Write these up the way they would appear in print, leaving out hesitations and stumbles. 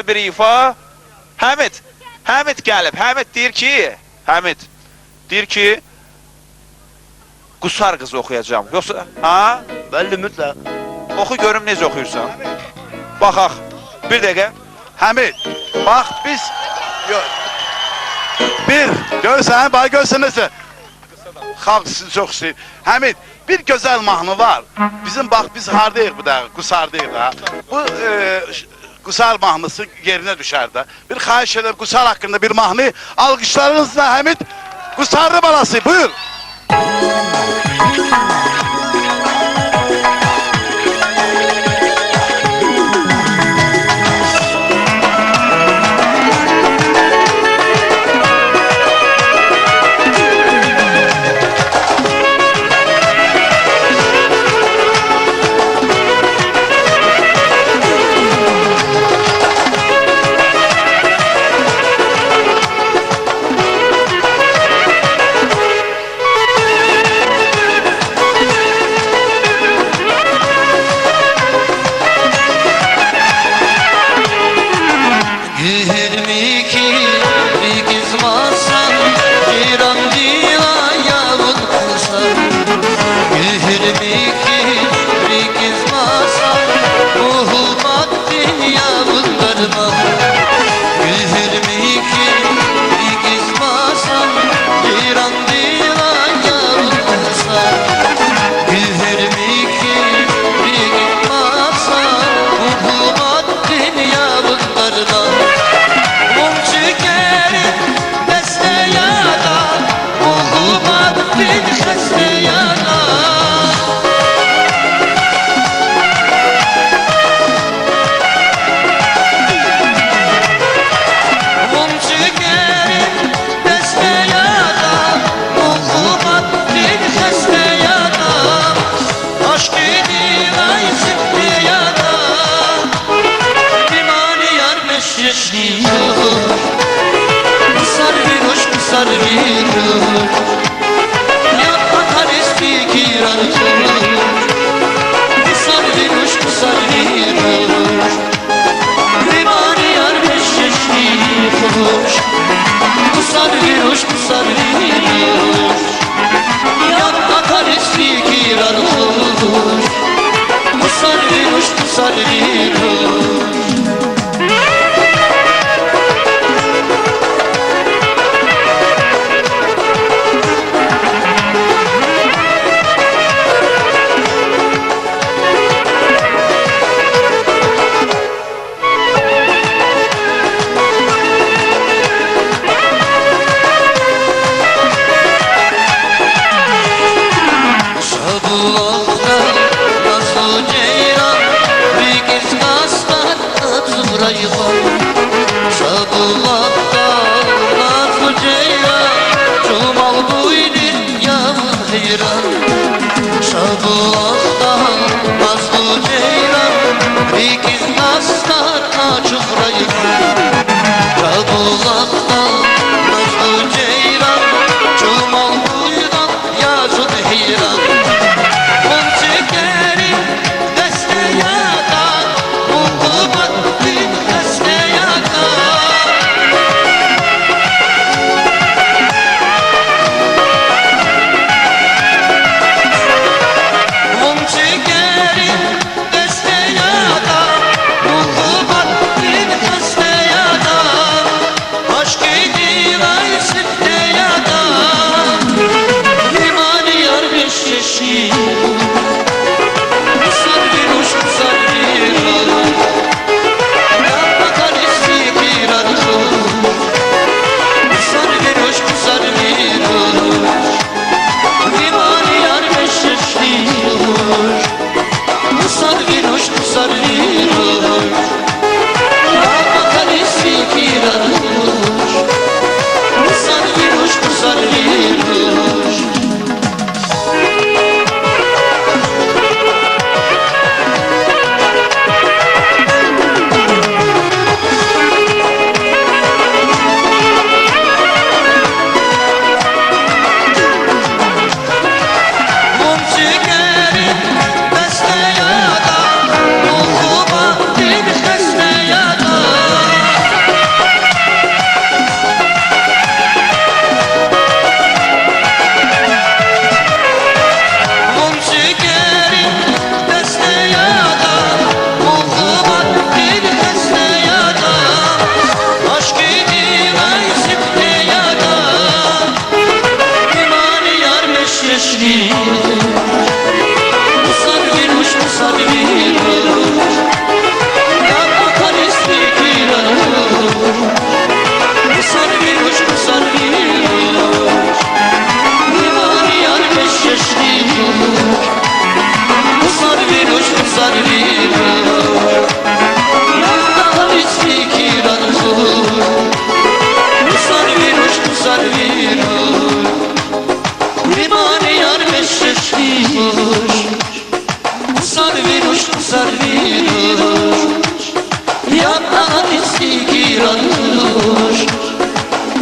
Bir ifa. Həmid, Həmid gəlib. Həmid deyir ki, Həmid deyir ki, Qusar qızı oxuyacağam. Yoxsa, ha? Bəli, mütləq. Oxu görüm necə oxuyursan. Baxaq. Bir dəqiqə. Həmid, bax biz bir, görürsən, bax görürsən necə xalq sizi çox istəyir. Həmid, bir gözəl mahnı var. Bizim bax biz hardayıq bu dəqiqə? Qusardayıq da. Bu Qusar mahnısı yerinə düşər də. Bir xahiş edirəm Qusar haqqında bir mahnı. Alqışlarınızla Həmid Qusarlı balası. Buyur. Mum çekerim deste yada.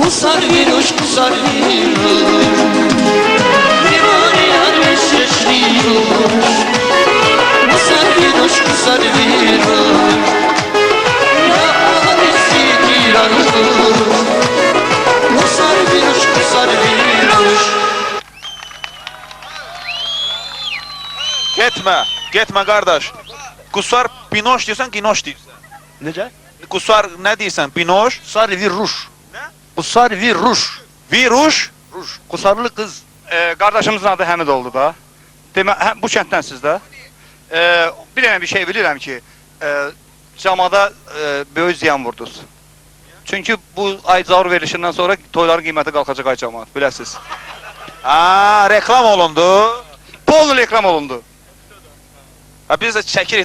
Qusar viruş, qusar viruş. Divane yarmış yaşlıymış. Qusar viruş, qusar viruş. Ya ahanesi giranmış. Qusar viruş, qusar viruş. Getmə, getmə qardaş. Qusar Binoş deyirsən, Qinoş deyirsən. Necə? Qusar nə deyirsən? Binoş, Qusar Virruş. Nə? Qusar Virruş. Viruş. Ruş. Qusarlı qız. Qardaşımızın adı Həmid oldu da. Demə, hə, bu kənddənsiz də. Bir dənə bir şey bilirəm ki, camada böyük ziyan vurdunuz. Çünki bu ay zaur verilişindən sonra toyların qiyməti qalxacaq ay camaat, biləsiz. Ha, reklam olundu. Polnu reklam olundu. Ha, biz də çəkirik də.